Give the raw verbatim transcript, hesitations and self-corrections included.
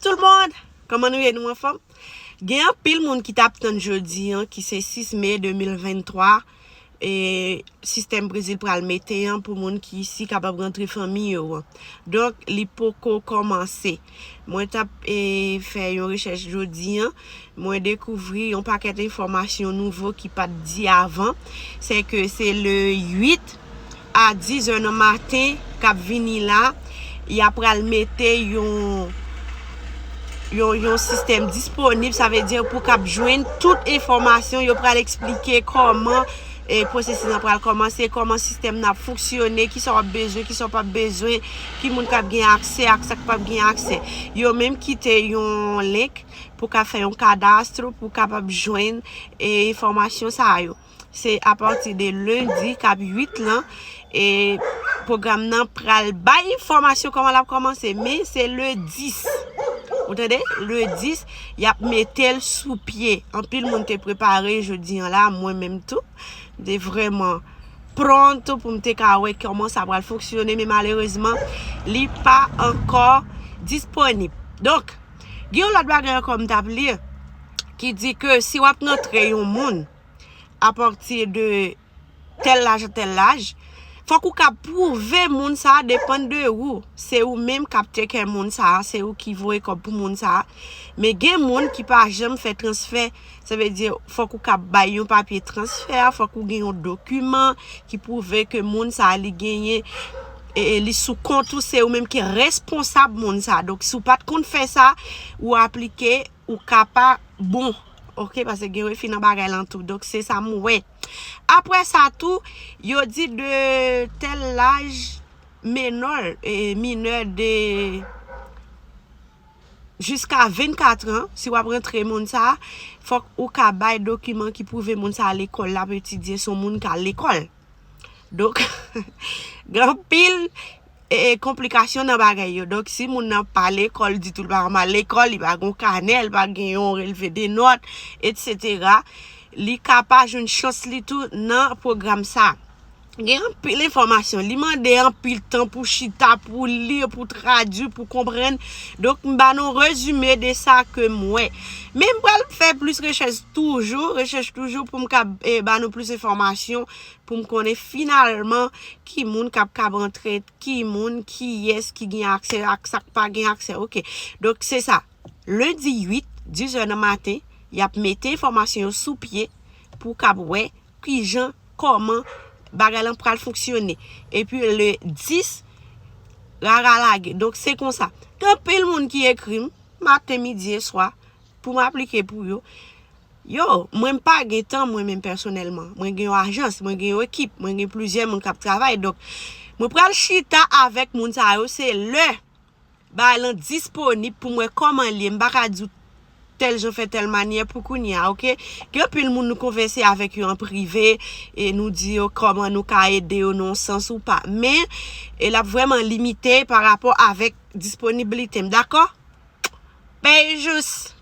Tout le monde, kòman nou ye, nou anfòm? Gen anpil moun ki t ap tann jodi an, ki se sis me de mil venntwa, e sistèm Brezil pral mete an pou moun ki isi kapab rantre fanmi yo an. Donk, li poko kòmanse. Mwen t ap e, fè yon rechèch jodi an, mwen dekouvri yon pakèt enfòmasyon nouvo ki pa t di avan. Se ke se le uit a diz è nan maten k ap vini la, y ap pral mete yon yon, yon sistèm disponib, sa vle di pou k ap jwenn tout enfòmasyon, yo pral eksplike kòman e pwosesis lan pral kòmanse, kòman sistèm nan ap fonksyone, kisa w ap bezwen, kisa w p ap bezwen, ki moun k ap gen aksè ak sa k p ap gen aksè. Yo menm kite yon link pou ka fè yon kadastro, pou kapab jwenn e enfòmasyon sa yo. Se apati de lendi k ap uit lan, e pwogram nan pral bay enfòmasyon kòman l ap kòmanse, men se le dis. Ou tande? Le dis, y ap mete l sou pye. Anpil moun te prepare jodi an la, mwen menm tou. M te vrèman pronto pou m te ka wè kòman sa pral fonksyone, men malerezman, li pa ankò disponib. Donk, gen yon lòt bagay ankò m t ap li, ki di ke si w ap rantre yon moun apati de tèl laj a tèl laj, fòk ou ka pwouve moun sa a depann de ou. Se ou menm k ap take care moun sa a, se ou ki voye kòb pou moun sa a. Men gen moun ki pa janm fè transfè. Sa vle di, fòk ou ka bay yon papye transfè, fòk ou gen yon dokiman ki pwouve ke moun sa a li genyen, e, e li sou kont ou, se ou menm ki responsab moun sa a. Donk, si w pa t konn fè sa, ou aplike, ou ka pa bon. Oke, paske gen refi nan bagay lan tou. Donk, se sa m wè. Apre sa tou, yo di de tèl laj, menor, e, minè de jiska vennkat an, si w ap rantre moun sa, fòk ou ka bay dokiman ki pwouve moun sa lekòl l ap etidye, se yon moun k al lekòl. Donk, gen anpil e, e, konplikasyon nan bagay yo. Donk, si moun nan pa lekòl ditou, li pa mal lekòl, li pa gen kanè, li pa gen yon relve de nòt, etsetera, li ka pa jwenn chans li tou nan pwogram sa. Gen anpil enfòmasyon, li mande anpil tan pou chita, pou li, pou tradui, pou konprann. Donk, m ba nou rezime de sa ke m wè. Men m pral fè plis rechèch toujou, rechèch toujou pou m ka e, ba nou plis enfòmasyon, pou m konnen finalman ki moun k ap kab rantre, ki moun, kiyès ki gen aksè ak sa k pa gen aksè. Oke. Donk, se sa. Lendi uit, diz è nan maten, y ap mete enfòmasyon yo sou pye pou kab wè kijan, kòman bagay lan pral fonksyone. Epi le dis, rara lage. Donk, se konsa. Gen anpil moun ki ekri m, maten, midi e swa, pou m aplike pou yo. Yo, mwen m pa gen tan mwen menm pèsonèlman. Mwen gen yon ajans, mwen gen yon ekip, mwen gen plizyè moun k ap travay. Donk, mwen pral chita avèk moun sa yo, se lè bagay lan disponib pou m wè kòman l ye. M pa ka di w tèl jan fè tèl manyè pou kounye a, oke? Gen anpil moun nou konvèse avèk yo an prive, e nou di yo kòman nou ka ede yo nan yon sans ou pa. Men, e l ap vrèman limite pa rapò avèk disponiblite m, dakò? Beijos!